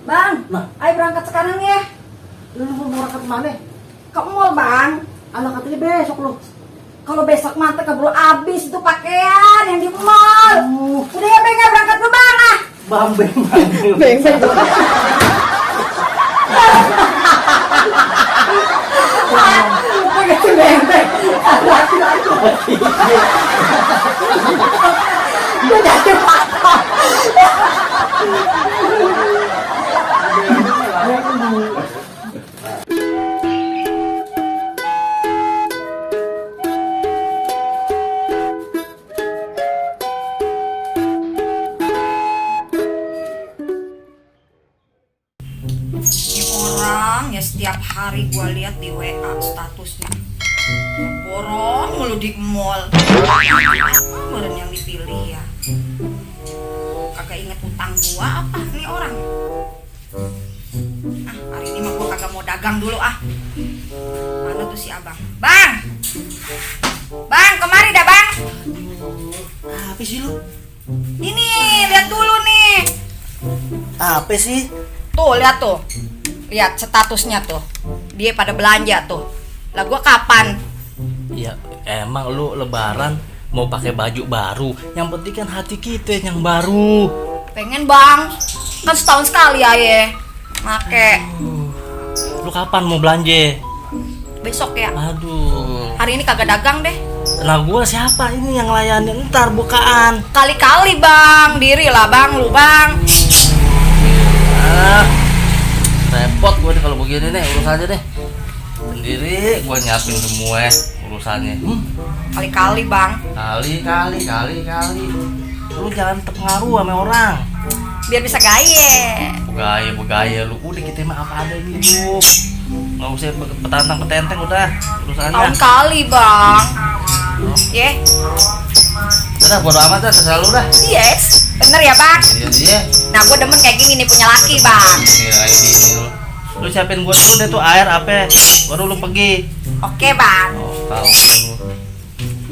Bang, Nah. ayo berangkat sekarang ya. Lu mau berangkat mana? Ke mall, Bang. Anak katanya besok lu. Kalau besok mantep keburu habis itu pakaian yang di mall. Udah ya, Bang, ya, berangkat dulu, Bang. Ah. Bang. Beng. Begitu beng. Gue jadi patah. Ini orang ya setiap hari gue lihat di WA statusnya borong mulu di mall. Meren yang dipilih ya. Kagak inget utang gua apa nih orang. Hari ini mah gua kagak mau dagang dulu ah. Mana tuh si abang? Bang, kemari dah bang. Apa sih lu? Ini lihat dulu nih. Apa sih? Tuh lihat tuh. Lihat statusnya tuh. Dia pada belanja tuh. Lah gua kapan? Ya emang lu lebaran mau pakai baju baru. Yang penting kan hati kita yang baru. Pengen bang. Kan setahun sekali ya. Make. Lu kapan mau belanja? Besok ya. Aduh. Hari ini kagak dagang deh. Nah gua siapa ini yang layanin ntar bukaan? Kali-kali bang. Diri lah bang lu bang. Ah, repot gue nih kalau begini nih urusannya deh. Sendiri gue nyiapin semua urusannya. Kali-kali bang. Kali. Lu jangan terpengaruh sama orang. Biar bisa gaya. Begaya lu. Udah kita mah apa ada ini hidup. Nggak usah petantang-petenteng udah urusannya. Tahun kali bang. Yeah. Udah bodo amat dah terserah lu dah. Yes. Bener ya bang. Iya. Nah gue demen kayak gini nih punya laki bang. Iya kayak gini lu. Lu siapin gua dulu deh tuh air apa. Baru lu pergi. Oke bang. Oh, tahu lu.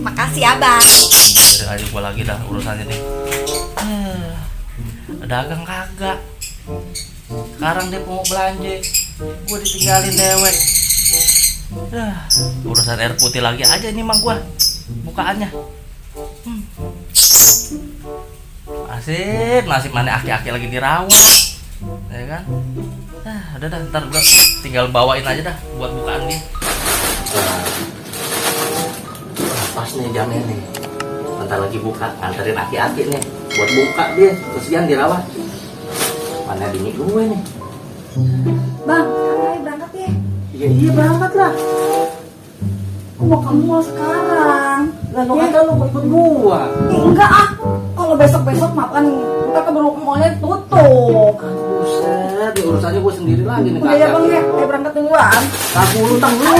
Makasih ya bang. Udah aja gua lagi dah urusannya nih. Dagang kagak. Sekarang dia mau belanja. Gua ditinggalin dewek. Urusan air putih lagi aja nih mah gua. Bukaannya. Nasib mana aki-aki lagi dirawat. Ya kan? Udah dah, ntar gua tinggal bawain aja dah buat bukaan dia. Pas nih jamnya nih. Bentar lagi buka, nganterin aki-aki nih. Buat buka dia, kesian dirawat. Mana bini gue nih? Bang, sekarang berangkat ya. Iya berangkat lah. Aku mau ke mall sekarang. Lah lu kata lu mau ikut gua. Enggak ah. Kalau besok-besok makan kita keburu mallnya tutup. Buset, di urusannya gue sendiri lagi nih. Udah ya bang ya, ayo berangkat duluan. Aku lu tang lu.